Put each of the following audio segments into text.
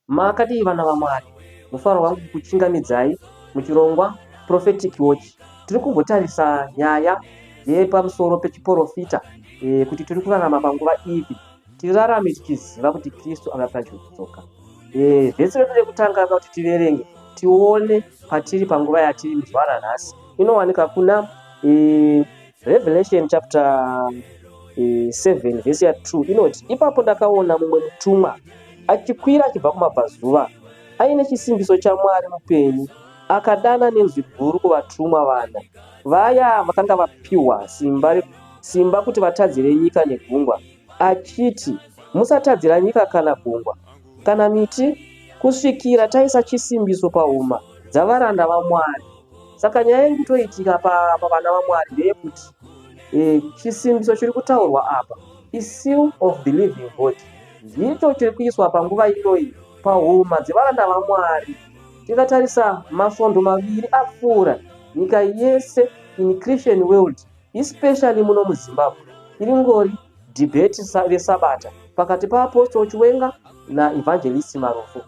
Makadii vana vaMwari? Mufaro wangu kukuchingamidzai muchirongwa Prophetic Watch. Tiri kumbotarisa nyaya yepamusoro pechiporofita e, kuti tiri kurarama panguva ipi. Tirarame tichiziva kuti Kristu ava padyo kudzoka. E, vhesi redu rekutanga kuti tiverenge tione patiri panguva yatiri muzuva ranhasi inowanika kuna e, Revelation chapter 7 vhesi ya 2 inoti, Ipapo ndakaona mumwe mutumwa achikwira achibva kumabvazuva, aine chisimbiso chaMwari mupenyu, akadana nenzwi guru kuvatumwa vana, vaya vakanga vapiwa simba, simba kuti vatadzire nyika negungwa, achiti, Musatadzira nyika kana gungwa, kana miti, kusvikira taisa chisimbiso pahuma dzavaranda vaMwari. Saka nyaya iri kutoitika pavana vaMwari ndeyekuti e, chisimbiso chiri kutaurwa apa iseal of the living God ndicho chiri kuiswa panguva inoyi pahuma dzevaranda vaMwari. Tikatarisa masvondo maviri apfuura, nyika yese in Christian world especially muno muZimbabwe iringori debate resabata pakati paApostle Chiwenga naEvangelist Marufu.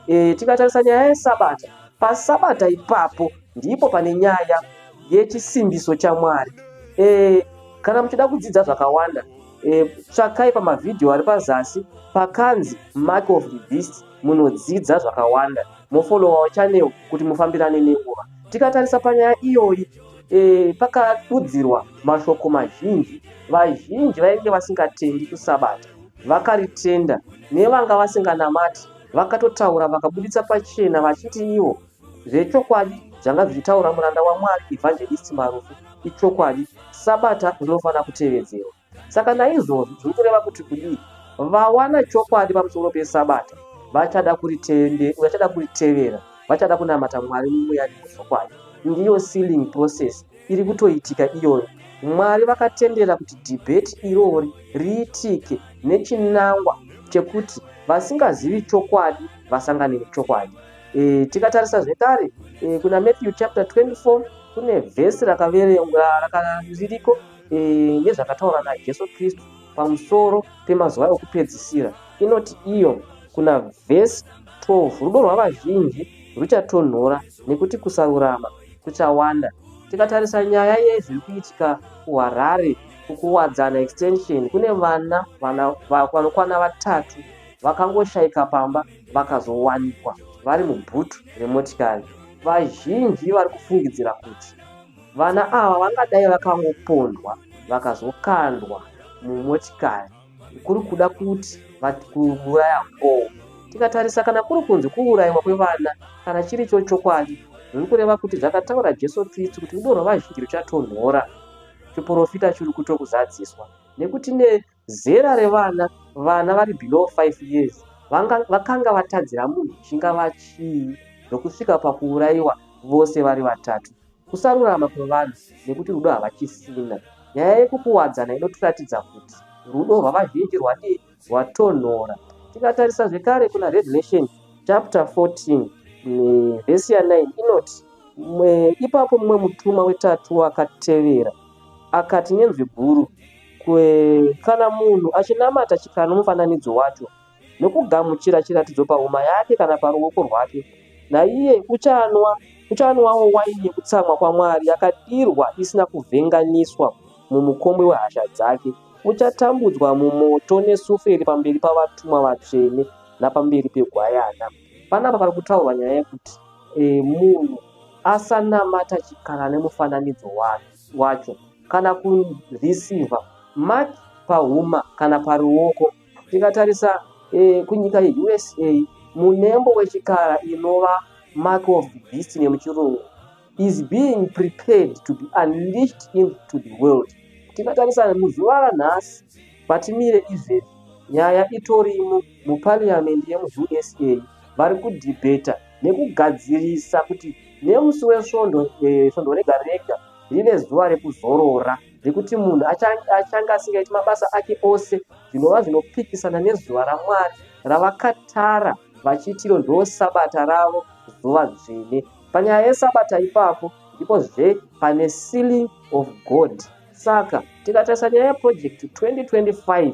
E, tikatarisa nyaya yesabata, pasabata ipapo ndipo pane nyaya yechisimbiso chaMwari. E, kana muchida kudzidza zvakawanda e, tsvakai pamavhidhiyo ari pazasi pakanzi Mark of the Beast munodzidza zvakawanda mofolowawo channel kuti mufambirane nenguva. Tikatarisa panyaya iyoyi e, pakadudzirwa mashoko mazhinji. Vazhinji vainge vasingatendi kusabata vakaritenda, nevanga vasinganamati vakatotaura vakabuditsa pachena vachiti ivo zvechokwadi zvanga zvichitaura muranda waMwari Evangelist Marufu ichokwadi, sabata rinofanira kutevedzerwa. Saka naizvozvo zviri kureva kuti kudii? Vawana chokwadi pamusoro pesabata vachada kuritende, vachada kuritevera, vachada kunamata Mwari mumweya nemuzvokwadi. Ndiyo sealing process iri kutoitika iyoyo. Mwari vakatendera kuti debate irori riitike nechinangwa chekuti vasingazivi chokwadi vasangane nechokwadi. E, tikatarisa zvekare e, kuna Matthew chapter 24 kune vhesi rakaverengwa ririko e, nezvakataura naJesu Kristu pamusoro pemazuva okupedzisira inoti iyo kuna vhesi 12 rudo rwavazhinji ruchatonhora nekuti kusarurama kuchawanda. Tikatarisa nyaya yezviri kuitika kuHarare kuKuwadzana Extension kune vana vanokwana vatatu vakangoshaika pamba vakazowanikwa vari mubhutu remotikari. Vazhinji vari kufungidzira kuti vana ava vangadai vakangopondwa vakazokandwa mumotikari kuri kuda kuti kuuraya ngoo. Tikatarisa kana kuri kunzi kuuraiwa kwevana kana chiri cho chokwadi zviri kureva kuti zvakataura Jesu Kristu kuti rudo rwavazhinji ruchatonhora chiporofita chiri kutokuzadziswa nekuti nezera revana vana vari below 5 years vanga, vakanga vatadzira munhu chingava chii zvokusvika pakuuraiwa vose vari vatatu. Kusarurama kwevanhu nekuti rudo havachisina. Nyaya yekukuwadzana inotiratidza kuti rudo rwavazhinji rwadii rwatonhora. Tikatarisa zvekare kuna Revelation chapter 14 vhesi ya 9 inoti ipapo mumwe mutumwa wetatu akatevera akati nenzwi guru kana munhu achinamata chikara nomufananidzo wacho nokugamuchira chiratidzo pahuma yake kana paruoko rwake, naiye uchanwa uchanwawo waini yekutsamwa kwaMwari yakadirwa isina kuvhenganiswa mumukombe wehasha dzake. Uchatambudzwa mumoto nesuferi pamberi pavatumwa vatsvene napamberi peGwayana. Panapa pari kutaurwa nyaya yekuti e, munhu asanamata chikara nemufananidzo wacho kana kureceiver mark pahuma kana paruoko. Tikatarisa e, kunyika yeUSA munembo wechikara inova mark of the beast nemuchirungu is being prepared to be unleashed into the world. Tikatarisa muzuva ranhasi patimire izvezvi nyaya itorimo muparliament yemuUSA vari kudhibheta nekugadzirisa kuti nemusi wesvondo e, svondo rega rega rive zuva rekuzorora rekuti munhu achange asingaiti mabasa ake ose zvinova zvinopikisana nezuva raMwari ravakatara vachiti iro ndo sabata ravo zuva dzvene. Panyaya yesabata ipapo ndipo zve pane sealing of God. Saka tikatarisa nyaya yeproject 2025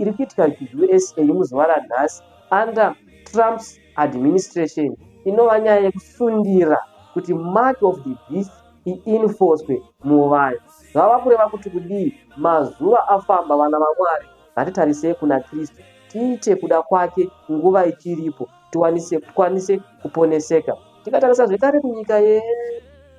iri kuitika kuUSA muzuva ranhasi under Trump's administration, inova nyaya yekusundira kuti mark of the beast ienforcwe muvanhu. Zvava kureva kuti kudii? Mazuva afamba, vana vaMwari, ngatitarisei kuna Kristu, tiite kuda kwake nguva ichiripo, tiwanise tikwanise kuponeseka. Tikatarisa zvekare kunyika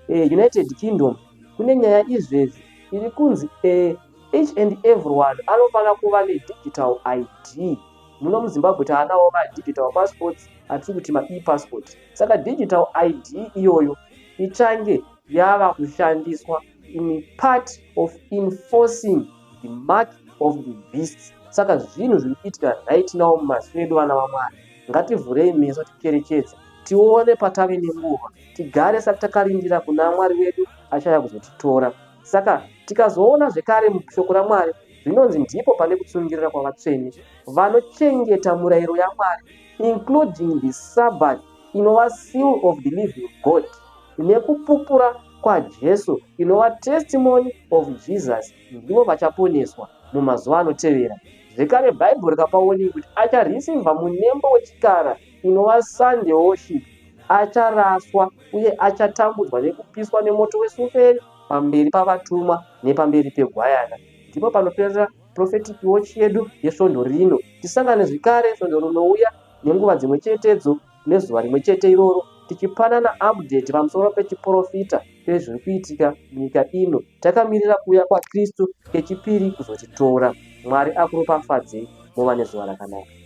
yeUnited Kingdom, kune nyaya izvezvi iri kunzi each and everyone anofanira kuva nedigital ID. Muno muZimbabwe taanawo madigital passports atiri kuti mae-passport. Saka digital ID iyoyo ichange yava kushandiswa in part of enforcing the mark of the beast. Saka zvinhu zviri kuitika right now mumazuva edu, vana vaMwari, ngativhurei meso, ticherechedze, tione patave nenguva, tigare sati takarindira kuna Mwari wedu achauya kuzotitora. Saka tikazoona zvekare mushoko raMwari zvinonzi ndipo pane kutsungirira kwavatsvene vanochengeta murayiro yaMwari, including the Sabbath, inova seal of the living God, nekupupura kwaJesu, inova testimony of Jesus. Ndivo vachaponeswa mumazuva anotevera. Zvekare Bhaibheri rikapa warning kuti achareceiva munembo wechikara, inova Sunday worship, acharaswa uye achatambudzwa nekupiswa nemoto wesuferi pamberi pavatumwa nepamberi pegwayana. Ndipo panoperera Prophetic Watch yedu yesvondo rino. Tisangane zvekare svondo rinouya nenguva dzimwe chetedzo nezuva rimwe chete iroro, tichipanana update pamusoro pechiprofita pezviri kuitika munyika ino, takamirira kuuya kwaKristu kechipiri kuzotitora. Mwari akuropafadzei, muva nezuva rakanaka.